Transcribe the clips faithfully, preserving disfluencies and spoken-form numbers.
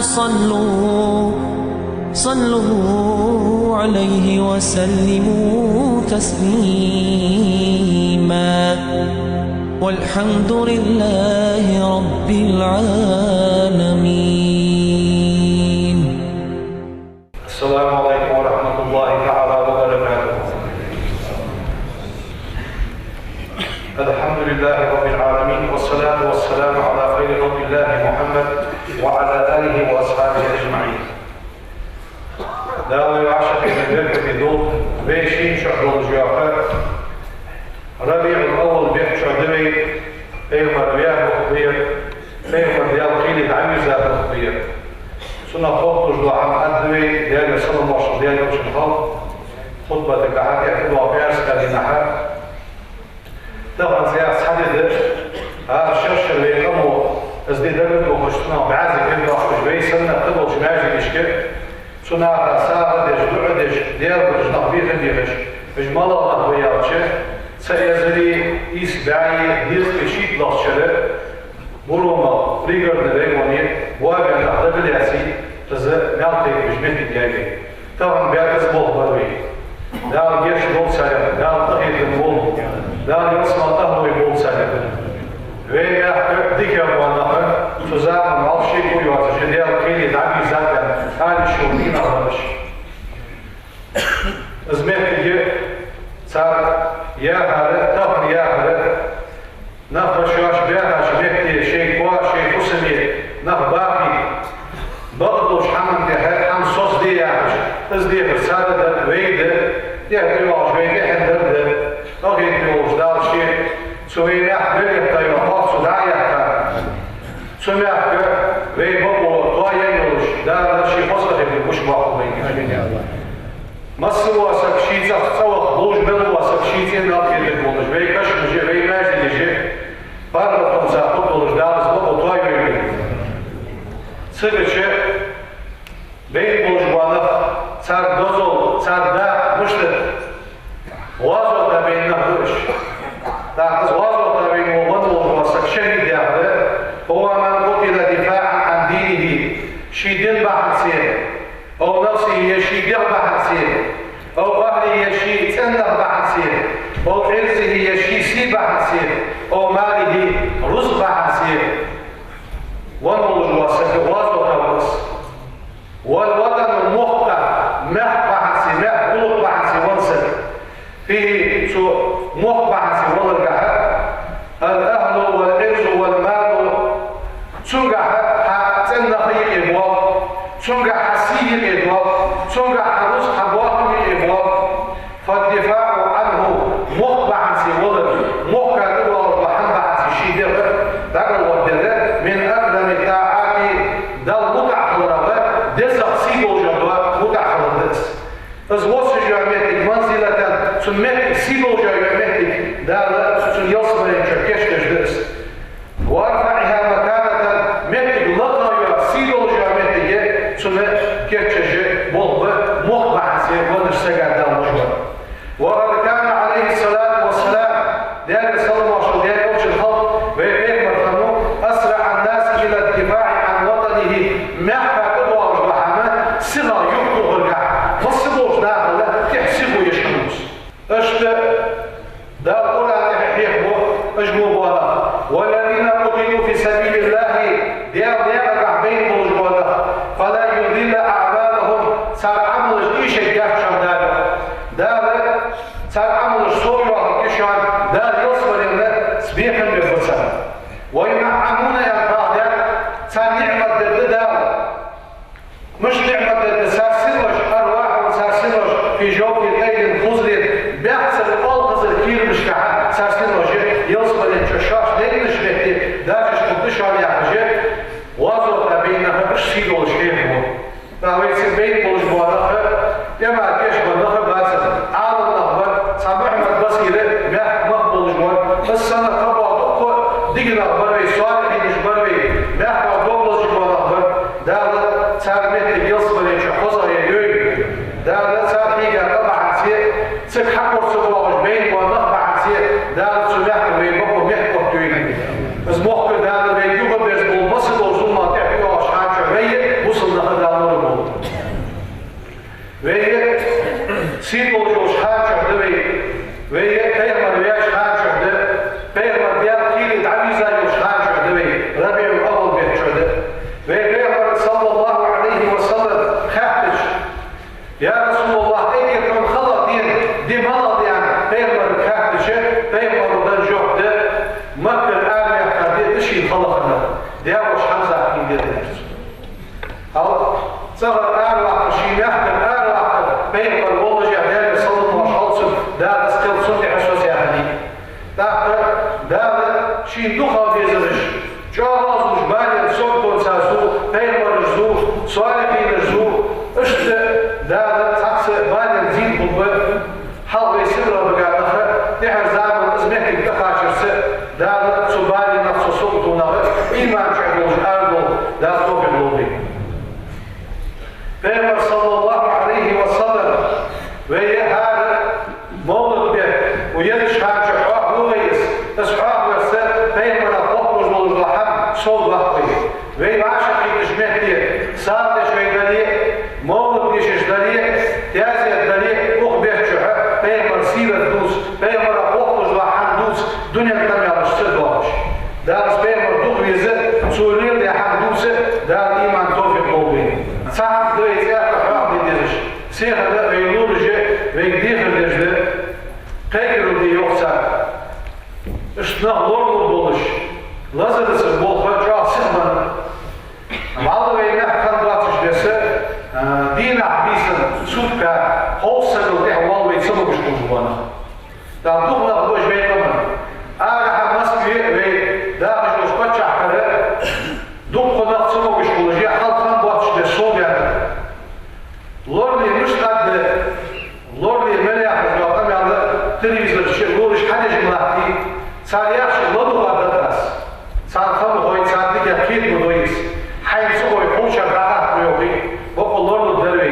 صلوا، صلوا عليه وسلموا تسليما. والحمد لله رب العالمين. السلام عليكم ورحمة الله تعالى وبركاته. الحمد لله رب العالمين، والصلاة والسلام على خير خلق الله محمد وعلى آله وأصحابه أجمعين. Дала вай вӀашагӀкхетар беркате долда, вай шийна чу долаш йола РабиӀул-аввал бетта чу да вай, пайхамар ваьха ва ер, пайхамар Даьла кхеле дӀавийрза ва ер. Цунах ховргдола хӀама да вай, Даьлера салам-моаршал Даьла Элчанна хилда, хутбатагахьа, тӀехьа доагӀача пӀаьраска дийнахьа. Тахан цхьа ди да, ара шершара вай къамо, из ди дагадохаш, цунах бӀаьзза кхетадоахаш, вай санна кхыдолча маьждигашка, цу наха сагӀа деш, дуӀа деш, Даьлагара уж нах бехаш, бехаш, уж малагӀа нах ба аьлча, цхьа эзари ийс бӀаьи дезткъеи шийтталагӀча шера Муромах, Пригородни районе боабаь нах дагалаьцача, из маьл кхайкабеш моттиг я вай. Тахан баьрза болх бар вай. Дала гешт долда царех, Дала къахетам болба, Дала ялсмала тӀа хьалвай болба царех. Вай мехка дикагӀа бола нах, цу заман малав шеко йоацаш, Даьла кхеле дӀавийрза ва аьнна, ала йиш йола дика нах бар уж. Из моттиг я, цар яхар, тахан яхар, нах шоаш баьхача метте шоай коа, шоай хӀусаме нах бахийта, бакъдолча хӀаман тӀехьа хӀама соцаде яхаш, из дехар цар да, вай да, тӀехьа тӀайоагӀаш вай тӀехьендар да, къахетаме волча Дала ше цу вай мехка мел этта йола хьоахац цу дӀа а этта. Цу мехка вай бакъо тоаяь йолаш, Дала ший хоза къахетам гуш боаккхалба вайна. Масса вола саг ший цӀагӀа цӀаваха, ловш мел вола саг ший цӀен алапетарг волаш, вай кашамашка, вай маьждигашка паргӀатонца хургдолаш Дала из бакъо тоайойла вайна. Цигача байна болаш бола нах, цар дозал, цар дакъа мишта да, гӀазота байна нах ба уж. ТӀаккха из гӀазота вайна венна волаш вола саг шахӀид яхар, هو من قتل دفاعا عن دينه, ший дина бахьанца, أو نفسه, е ший дегӀа бахьанца, أو أهله, е ший цӀен нах бахьанца, أو عرضه, е ший сий бахьанца, أو ماله, рузкъа бахьанца венна волаш вола саг гӀазота ва из. والوطن, мохк, мехка бахьанца, мехка гӀулакха бахьанца венна саг. فيه, цу мохк бахьанца валаргахьа, الأهل والعرض والمال, цунгахьа хьа цӀен нах юкъе боагӀа, цунгахьа хьа сий юкъе доагӀа, цунгахьа хьа рузкъа, хьа боахам юкъе боагӀа. فالدفاع عنه, мохк бахьанца валар, мохка тӀадоагӀаш дола хӀама бахьанца ший дегӀ дӀакӀалваргдар, من أكرم الطاعات, Далла мутӀахьа хиларах дезагӀа сий долаш дола мутӀахьа хилар да из. Из воссаш йола моттиг, منزلة, цун моттиг, сий долаш йола моттиг, Дала цун ялсмален чу кийчдеш да из. وأرفعها مكانة, моттиг лакха йола, сий долаш йола моттиг цунна кийчдеш болх ба, мохк бахьанца веннача сага Дала луш вар. وقد كان عليه الصلاة والسلام, Даьлера салам-моаршал Даьла Элчанна хилда, вай пайхамар хиннав, أسرع الناس إلى الدفاع عن وطنه, мехка тӀадоагӀаш дола хӀама сиха юхатохаргахьа, масса болча нахал тӀехьа сихо еш хиннав из. Иштта Дала Къуръан тӀа хьехабу уж мо бола нах: والذين قتلوا في سبيل الله, Даьла наькъагахьа байна болаш бола нах, فلن يضل أعمالهم, цар Ӏамалаш эшаргьяц шоана Дала. Дала цар Ӏамалаш совйоахаргья шоана, Дала ялсмаленна бекхам бергба царна. وينعمون, аьнна, Дала, царна ниӀмат дергда Дала. Мишта ниӀмат дергда? Цар синош, أرواحهم, цар синош, في جوف طير خضر, бехк цар, оалхазар кийрамашкахьа цар синош ялсмален чу шоаш лелача метте дажаш хургда шоана яхаш, гӀазота байна нах уж сий долаш хьехабу. ТӀаккха вай цига байна болаш бола нах, тӀема кийчбаь нах бацар, Ӏаламнах бар, цхьа Мухьаммад Басир мехка мах болаш вар, из санна кхы бола дукха дика нах бар вай, солихӀинаш бар вай, мехка дог лазаш бола нах бар. Дала цар моттиг ялсмален чу хозагӀа йойла. Дала цар хьийга къа бахьанца, цига хьакхоачаш боагӀаш байна бола нах бахьанца Дала цу мехка вай бакъо мехка оттайойла. Из мохк Дала вайна юхаберзабу, масса дола зуламах тӀехьа йоагӀача хана чу вай а, бус Сий долаш йолча хана чухь да вай. Вай пайхамар ваьча хана чухь да. Пайхамар Даьла кхеле дӀавийрза йолча хана чухь да вай. РабиӀул-аввал бетта чухь да. Вай пайхамарга, саллаллахӀу Ӏалайхи ва саллам, хаьттача: «Я РасулаллахӀ, эггара хьона халагӀа ди, ди малагӀа да?» — аьнна, пайхамарга хаьттача, пайхамара денна жоп да: «Маккара араваьккха ди да шийна хала хиннар, Даьла воша Хьамзат хинна ди да», — аьннад цо. Хьал, цӀагӀара араваккха, ший мехкара араваккха, пайхамар воллашехь, Даьлагара салам-моаршал хилда цунна, Дала из кхел цунна тӀехьа соцаяьхай. ТӀаккха Дала шийна дукхагӀа безараш, чӀоагӀа гӀазлуш, бале саготонца зу, пайхамараш зу, солихӀинаш зу, иштта Дала цхьацца бале зийна хургба. Хьалха вай сигалара багара нах, тӀехьара заман из мехкага тӀакхачарца, Дала цу баленах, цу саготонах иман чу долаш арадовла Дала товфикъ лолда вайна. Пайхамар, саллаллахӀу Ӏалайхи ва саллам, вай хӀара мовлад бетта, укх езача хана чу хьоахаву вай из, из хьоахаварца пайхамарах хьокхаш долаш дола хӀама совдоаккх вай. Вай вӀашагӀкхеташ метте, сагӀа деш вай дале, мовлад дешаш дале, таьзет дале, укх бетта чухь пайхамара сират дувца, пайхамарах хьокхаш дола хӀама дувца, дунен къамаьлаш ца доахаш. Дала пайхамар дукха веза, цо леладаь хӀама дувца Дала иман, товфикъ лолда вайна. Цхьа хӀама да вай цӀаьхха хьоахаде дезаш. Сехьа да вай лораша, вайга дехар деш да, кхайкарал де йоах цар. Иштта нах лоралур болаш, лазарца болх чӀоагӀа сиха ба. Валлахӏи, вай мехка хинна доацача беса, а, дийнахьа, бийсанна, сутках ховш сагал тӀехвала вай ца могаш хулаш бола нах. Дала дукха нах ба уж вай къаман. Арахьа Москве вай дахаш долча паччахьалкхера дукха нах ца могаш хулаш я, хьалха хинна боацача беса сов баьннар. Лорале мишта да, лорале мел яхаш дола къамаьл телевизора чу лораша хьадеш ма латтий, цар яхачох ладувгӀаргда аз. Царна ха ма хой, царна дикагӀа кхета ма дой из. Хьайна ца хой, ховчар дӀахатта ма йоахий, бокъонца лоралургдар вай.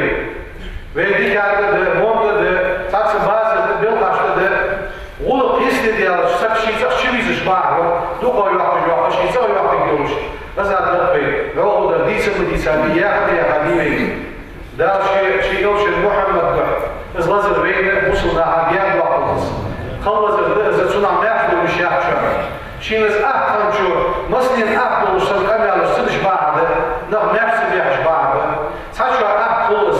Вай дикагӀа да, монда да, цхьацца базар да, белхаш да, да. ГӀулакх йисте даьлча, саг ший цӀагӀа чувийсаш бахьа ва, дукха йоахаш, йоахаш, ший цӀагӀа йоахаш йолаш. Азар да вай, вӀалла дар дийца ма дийцадий, яха ма яхадий вай. Дала ший, ший элчан Мухьаммада духьа из лазар вайна, бусалба наха, гаьна доаккхалда из. Кхаллазар да из, цунах маьрша долаш яц чӀоагӀа. Шийна из атта хинначо, массанена атта долаш санна къамаьлаш ца деш бахьа да, нах маьрша ца бехаш бахьа ба. Цхьачоа атта хул из,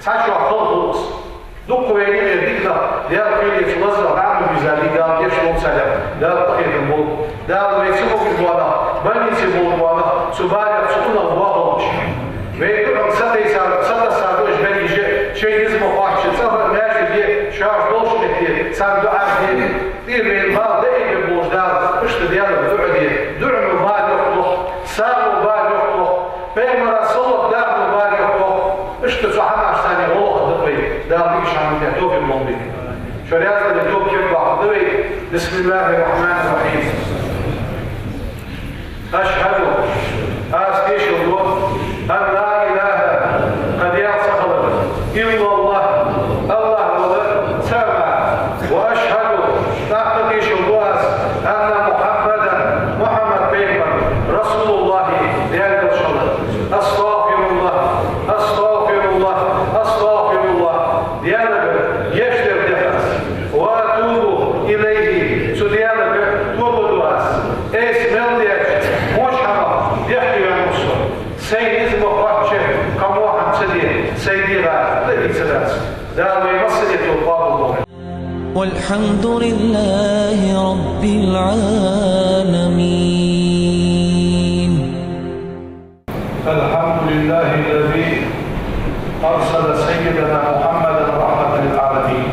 цхьачоа хала хул из. Дукха вай юкъера дика нах Даьла кхеле цу лазарах дӀа ма вийрзадий, Дала гешт долда царех, Дала къахетам болба. Дала вай ца могаш бола нах, больнице болаш бола нах, цу балех, цу унах воаккхалба уж. Вай дуӀанна сатайса, сатасса да уж берригаш а, шоай низ ма кхоачча, цӀагӀара маьждиге, шоаш долча метте, царна дуӀа де. ТӀера вайна бала даийбергболаш Дала, иштта Даьлага дуӀа де. ДуӀано бала йоттадолда, сагӀо бала йоттадолда. Пайхамара салот дахано бала йоттадолда. Иштта цу хӀамашца гӀо лохаргда вай. Дала дикача хӀаман тӀа товфикъ лолда вайна. Шо раьза дале, тоба кеп баккха да вай. بسم الله الرحمن الرحيم. أشهد, аз тешал ду, أن لا إله, кхы даьла ца хилар, إلا الله, АллахӀ вола цаӀ мара. وأشهد, тӀаккха тешал ду аз, أن محمدا, Мухьаммад пайхамар, رسول الله, Даьла элча хилар. أستغفر الله، أستغفر الله، أستغفر الله. Даьлагара гешт дар дех аз. وأتوب إليه, цу Даьлага тоба ду аз. Айса мел даьча воча хӀамах бехке ваьнна ва со. Сай низ ма кхоачча, кхы во хӀама ца де, сай дегӀа ла дийцадац. Дала вай массане тоба къоабалдолда. والحمد لله رب العالمين. الحمد لله الذي أرسل سيدنا محمدا رحمة للعالمين.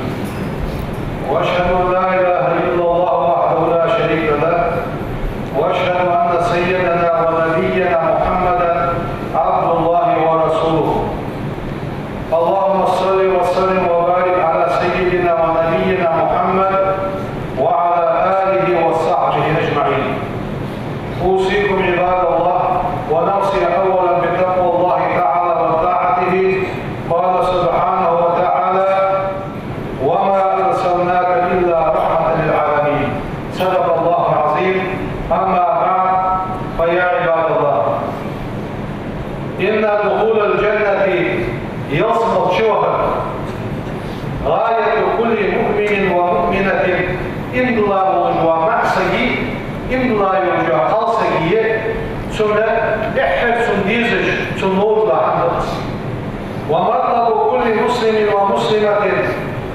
وأشهد أن لا إله إلا الله وحده لا شريك له. وأشهد أن سيدنا ونبينا محمدا عبد الله ورسوله. اللهم صل وسلم وبارك على سيدنا ونبينا محمد وعلى آله وصحبه أجمعين. أوصيكم عباد الله ونفسي أولا بتقوى الله تعالى وطاعته. قال سبحانه وتعالى: وما أرسلناك إلا رحمة للعالمين. صدق الله العظيم. أما بعد، فيا عباد الله، إن دخول الجنة, ялсмала чувахар, غاية كل مؤمن ومؤمنة, иман дилла волаш вола маӀа саги, иман дилла йолаш йола кхалсаги, цунна тӀеххьара цунна дезаш, цунна ловш дола хӀама да из. ومطلب كل مسلم ومسلمة,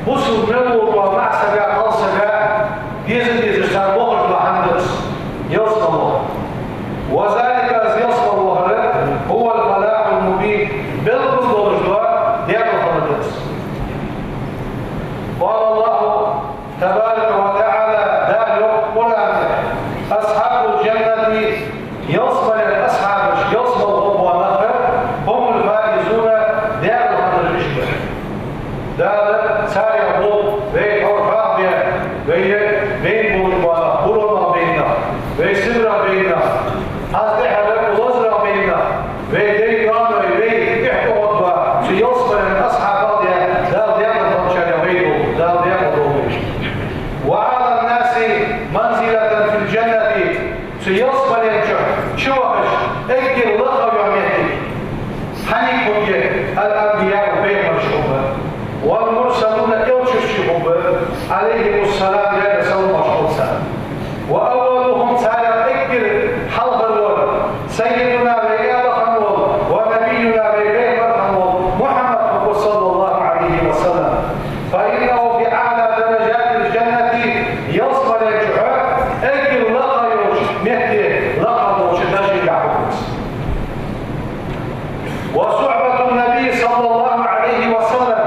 бусалба мел волаш вола маӀа сага, кхалсага деза-дезаш царна лохаш дола хӀама да из, ялсмала вахар. وذلك, из ялсмала вахар, هو الفلاح المبين, белгала долаш дола даькъала хилар да из. قال الله تبارك وتعالى, Дала йоах Къуръан тӀа: أصحاب الجنة, ялсмален асхьабаш, ялсмала гӀоргбола нах, هم الفائزون, даькъала хиннараш уж ба. Дала царех волва вай хьалха бе, вай вайна болаш бола нах, Буро махка баьнна нах, вай Сибре баьнна нах, хӀанз тӀехьара Лазаре баьнна нах, вай даьй доаной, вай тӀехьа тӀагӀоргдола цу ялсмален асхьабех да, Дала даькъала хинначарех вай долда, Дала даькъала долда вай. وأعلى الناس منزلة في الجنة, цу ялсмален чу чувахача эггара лакхагӀа йола моттиг хьанга хургья? الأنبياء, пайхамараш хургба, والمرسلون, элчанаш хургба, عليهم السلام, Даьла салам-моаршал хилда царна. وأولهم, царех эггара хьалхара вар, سيدنا, вай аьла хинна вола, ونبينا, вай пайхамар хинна вола Мухьаммад хургва, صلى الله عليه وسلم. فإنه في أعلى درجات الجنة, ялсмален чу эггара лакхагӀа йолча метте, лакхагӀа долча даржагахь хургва из. وصحبة النبي صلى الله عليه وسلم,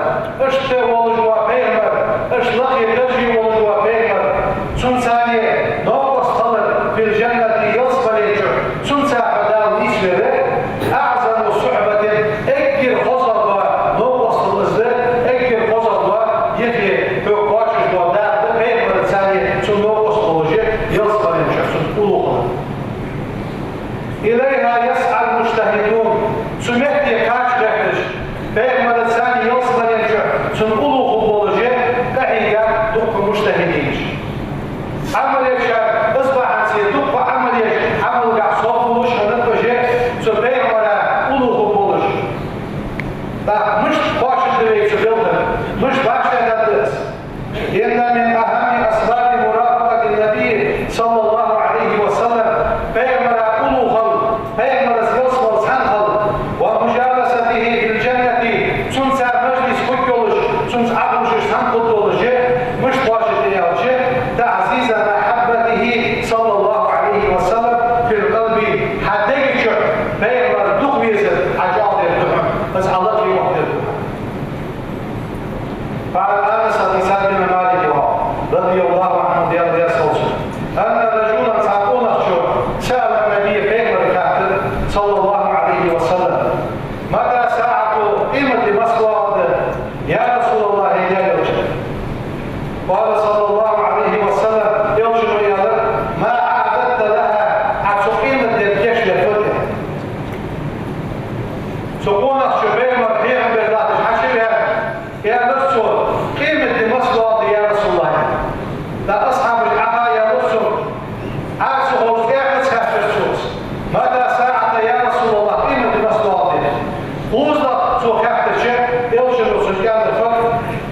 иштта волаш вола пайхамар, иштта лакхе дарже волаш вола пайхамар, цунца цхьана новкъост хилар, في الجنة, ялсмален чу, цунца хьо Дала нийсвер, أعظم صحبة, эггара хозагӀа дола новкъостал из да, эггара хозагӀа дола, юхе хьога кхоачаш дола дакъа да, пайхамарца цхьана цун новкъост волаш, ялсмален чу цунна уллув хилар. إليها يسعى المجتهدون, цу метте кхача гӀерташ, пайхамарца цхьана ялсмален чу цунна уллув хургболаш, къахьийгад дукха мужтахӀидинаш. Ӏамал еш, из бахьанца дукха Ӏамал еш, Ӏамалгахь совбувлаш хиннаб уж, цу пайхамара уллув хургболаш. ТӀаккха мишта кхоачаргда вай цу белхах, мишта башха дергда из? إن من أهم أسباب مرافقة النبي صلى الله عليه وسلم, пайхамара уллув хила, пайхамарца ялсмале цхьана хила, ومجالسته في الجنة, цунца мажлис хургйолаш, цунца Ӏоховшаш цхьана хургдолаш, мишта кхоачаргда аьлча, تعزيز محبته صلى الله عليه وسلم في القلب, хьа дега чу пайхамар дукха везар Ӏа чӀоагӀдергда хьона, из Ӏа лакхе вахийтаргда хьона. فعن أنس بن سعد بن مالك رضي الله عنه, Даьла раьза хилва цунна, أن رجلا, цхьа къонахчо, سأل النبي, пайхамарга хаьттар, صلى الله عليه وسلم: متى الساعة, къематди массавоагӀаргда, يا رسول الله, Даьла элча? قال صلى الله عليه وسلم, элчано аьлар: ما أعددت لها, Ӏа цу къематдийнах гешт даьр фуд, аьлар. Цу къонахчо пайхамар, пайхамар латташ хьачувена, аьлар цо: къематди массавоагӀаргда, я Расулаллахь? ТӀаккха асхьабаша Ӏа ха аьлар цунга, Ӏа ца ховш, тӀехьа ца хаьттар цо: متى الساعة يا رسول الله, къематди массавоагӀаргда? КхозлагӀа цо хаьттача, элчано цунга аьлар: фуд,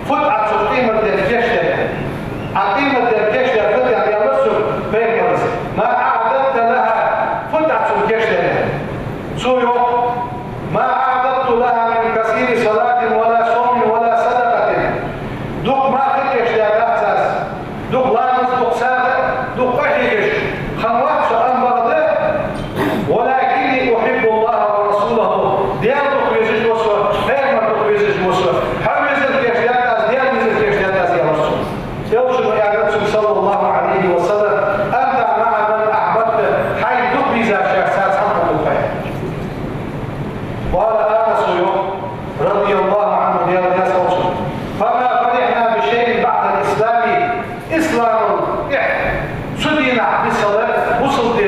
фуд Ӏа цу къематдийнах гешт даьр? Ӏа къематдийнах гешт даьр фуд, аьлар цунга пайхамара. ما أعددت لها, фуд Ӏа цунна гешт даьр? Цо йоах: ما أعددت لها من كثير صلاة ولا صوم ولا صدقة. Дукха марха гешт даьдац аз, дукха ламаз, дукха сагӀа, дукха къахьегаш хиннавац со, амма бакъда, ولكني أحب الله ورسوله. Даьла дукха везаш ва со, пайхамар дукха везаш ва со. Хьо везар гешт даьд аз, Даьла везар гешт даьд аз, аьлар цо. Элчано аьлар цунга, صلى الله عليه وسلم: أنت مع من أحببت, хьайна дукха везачарца цхьана хургва хьо. قال أنس, йоах, رضي الله عنه, Даьла раьза хилва цунна: فما فرحنا بشيء بعد الإسلام, ислама тӀехьа цу дийнахьа бисала бусалба ди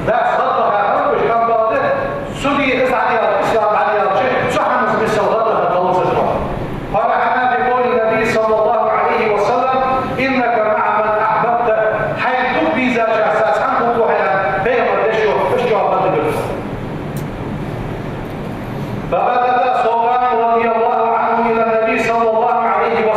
дац, гӀадбаха хиннаб уж, амма бакъда, цу дийнахьа из дӀадаьлча, ислам дӀадаьлча, цу хӀамаца бисала гӀадбаха хиннавац уж. فرحنا بقول النبي صلى الله عليه وسلم: إنك مع من أحببت. Хьайна дукха везачарца цхьана хургва хьо, аьнна, пайхамара дешо, уж чӀоагӀа гӀадбаха. فقد أتى ثوبان رضي الله عنه إلى النبي صلى الله عليه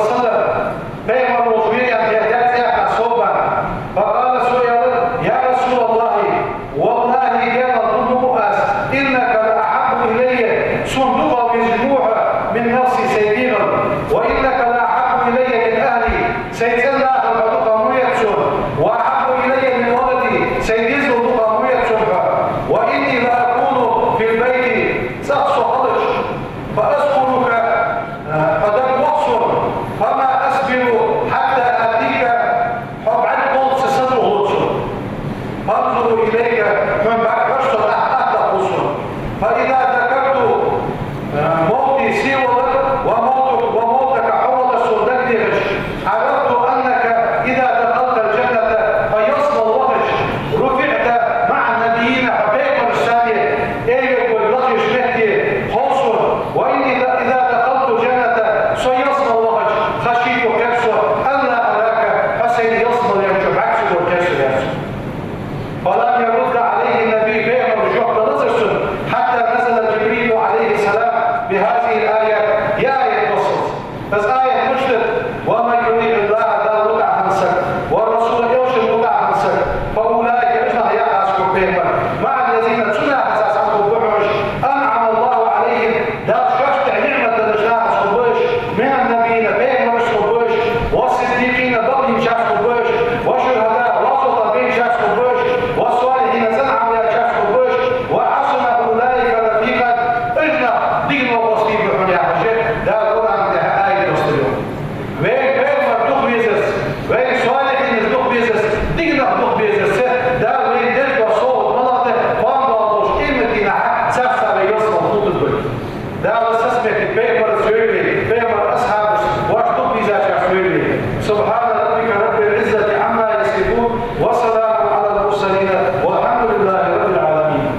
Пайхамарца йойла, пайхамара асхьабашца, вӀаши дукха дийзачарца йойла. سبحان ربك رب العزة عما يصفون، وسلام على المرسلين، والحمد لله رب العالمين.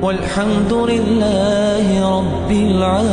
والحمد لله رب العالمين.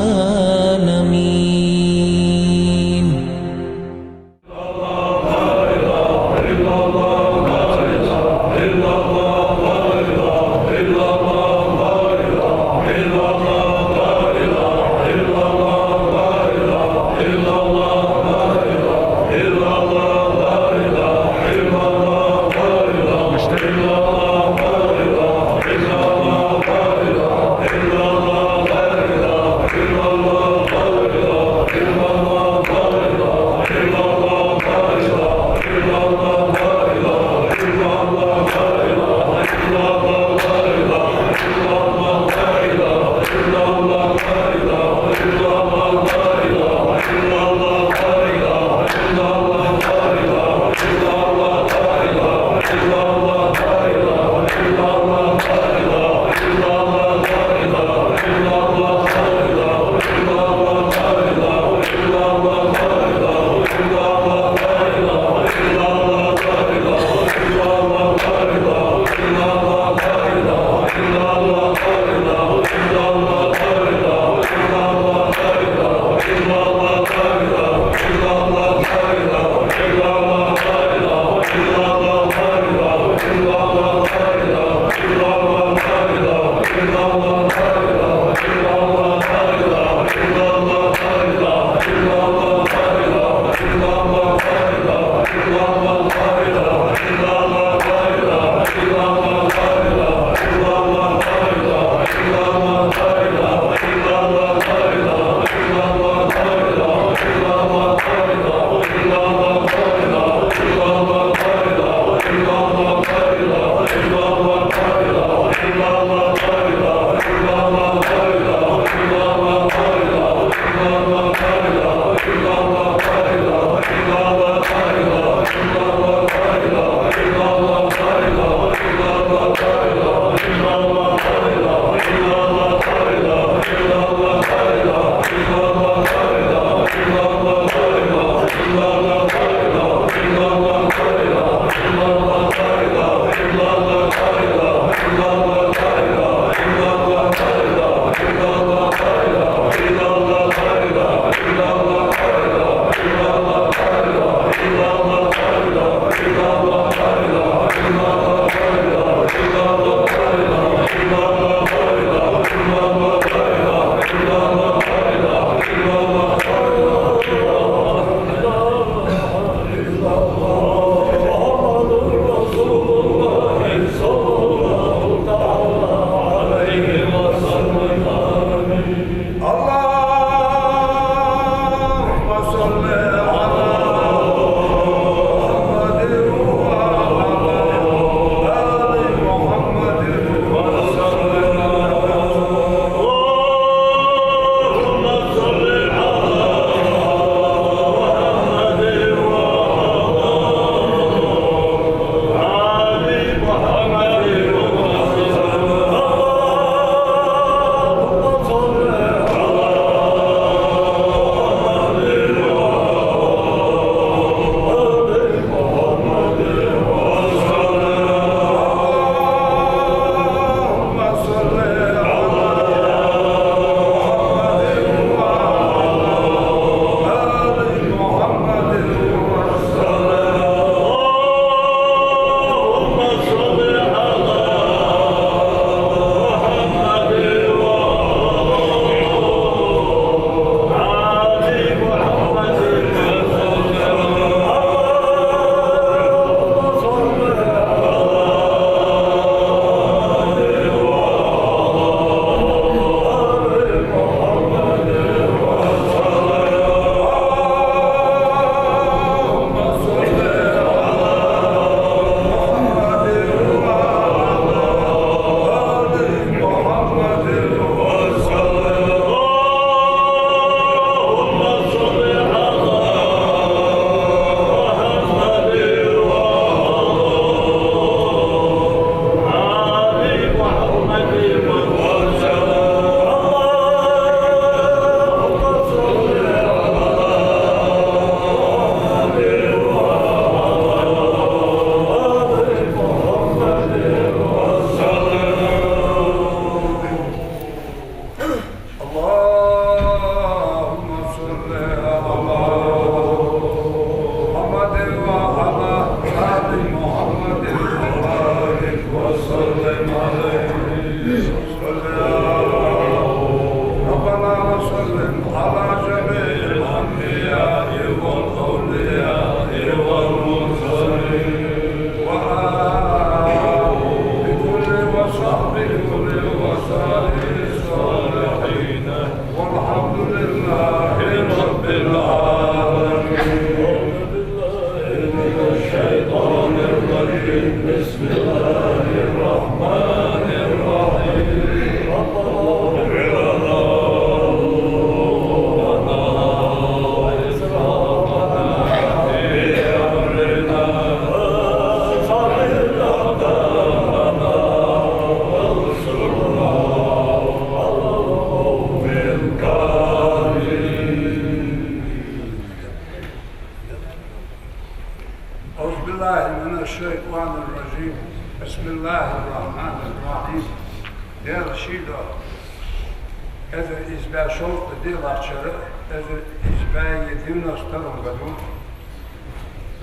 Эзар ийс бӀаь шовзткъа ди лахчара, эзар ийс бӀаь девяносто втором году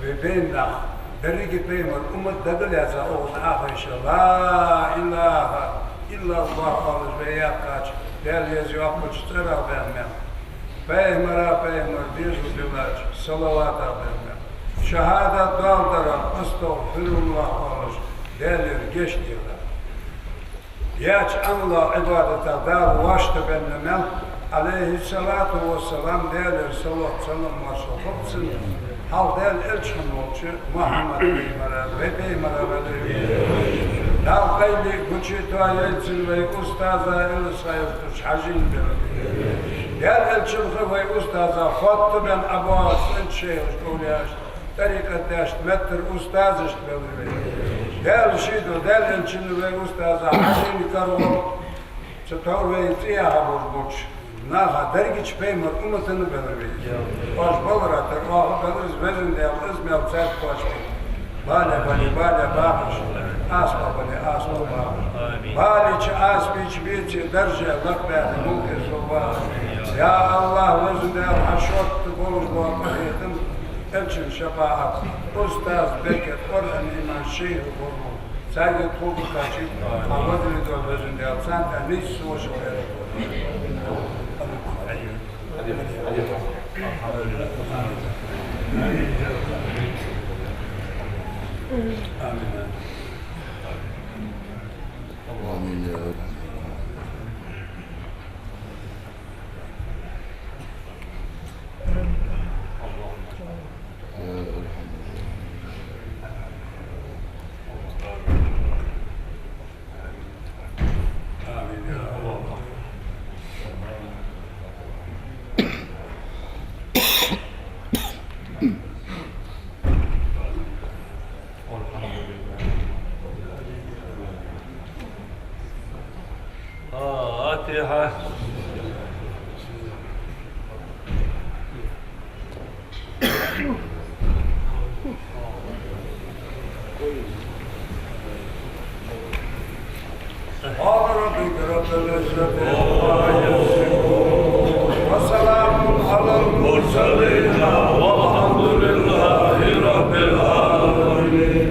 вай бейннах деррига пайхамара уммат дагалаьца оаха Ӏохайша, ла илахӀа иллаллахӀ оалаш вай яьккхача, Даьла еза йоаккхача цӀерах баьнна мел, пайхамара, пайхамара дезал диллача салаватах баьнна мел, шахӀадат доаладарах астагӀфируллахӀ оалаш, Даьлагара гешт делар яьча Ӏамалах, Ӏибадатах Дала вӀаштӀехьабаьнна мел, Ӏалайхи ссалату вассалам, Даьлагара салот, салам-моаршал хилда цунна, хьалха Даьла элча хинна волча Мухьаммад пайхамара, вай пайхамара вале. Дала къайле гуча тоаяйла цунна вай устаза, Илисха-Юртарча Хьажийна белар вай. Даьла элчанах вай устаза хоттабенна ӀабоагӀа цӀен шайхаш, овлияаш, тӀарикъатдешта меттара устазашта белар вай. Даьла ший ду, Даьла элчанна вай устаза Хьажийна каравала, цу товр вай цӀи яхьа болаш болча наха, дерригача пайхамара умматана белар вай. Оаш балара тара оаха белар из, Везан Даьла, из мел царга кхоачаш. Бале, бале, бале бахаш, Ӏаьсал бале, Ӏаьсал бахаш. Балийча, Ӏаьсийча беце дарже лакхбаьха мулкъе совбахаш. Я АллахӀ, Везан Даьла, хьа шортта болаш бола къахетам, элчан шафаӀат, устаз беркат, Къуръан, иман, шайх болаш бола, царгара тхога кхачийта, хьа вазале дола Везан Даьла, царна тӀа нийсса вошал хилда. Амин. Амин, я Рабби. يا أرحم الراحمين. آمين يا الله. الفاتحة. سبحان ربك رب العزة عما يصفون. وسلام على المرسلين والحمد لله رب العالمين.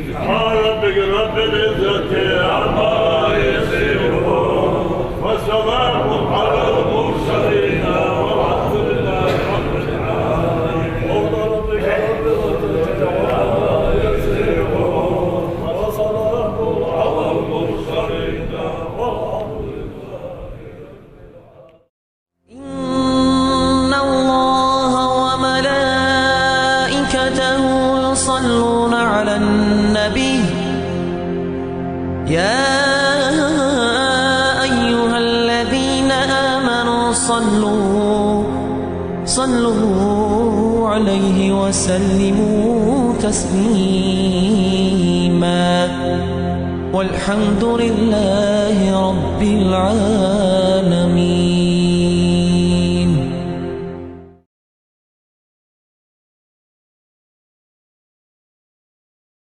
سبحان ربك رب العزة عما يصفون. وسلام على المرسلين والحمد لله رب العالمين. وسلام على المرسلين والحمد لله. إن الله وملائكته يصلون على النبي، يا أيها الذين آمنوا صلوا، صلوا عليه وسلموا تسليما. والحمد لله رب العالمين.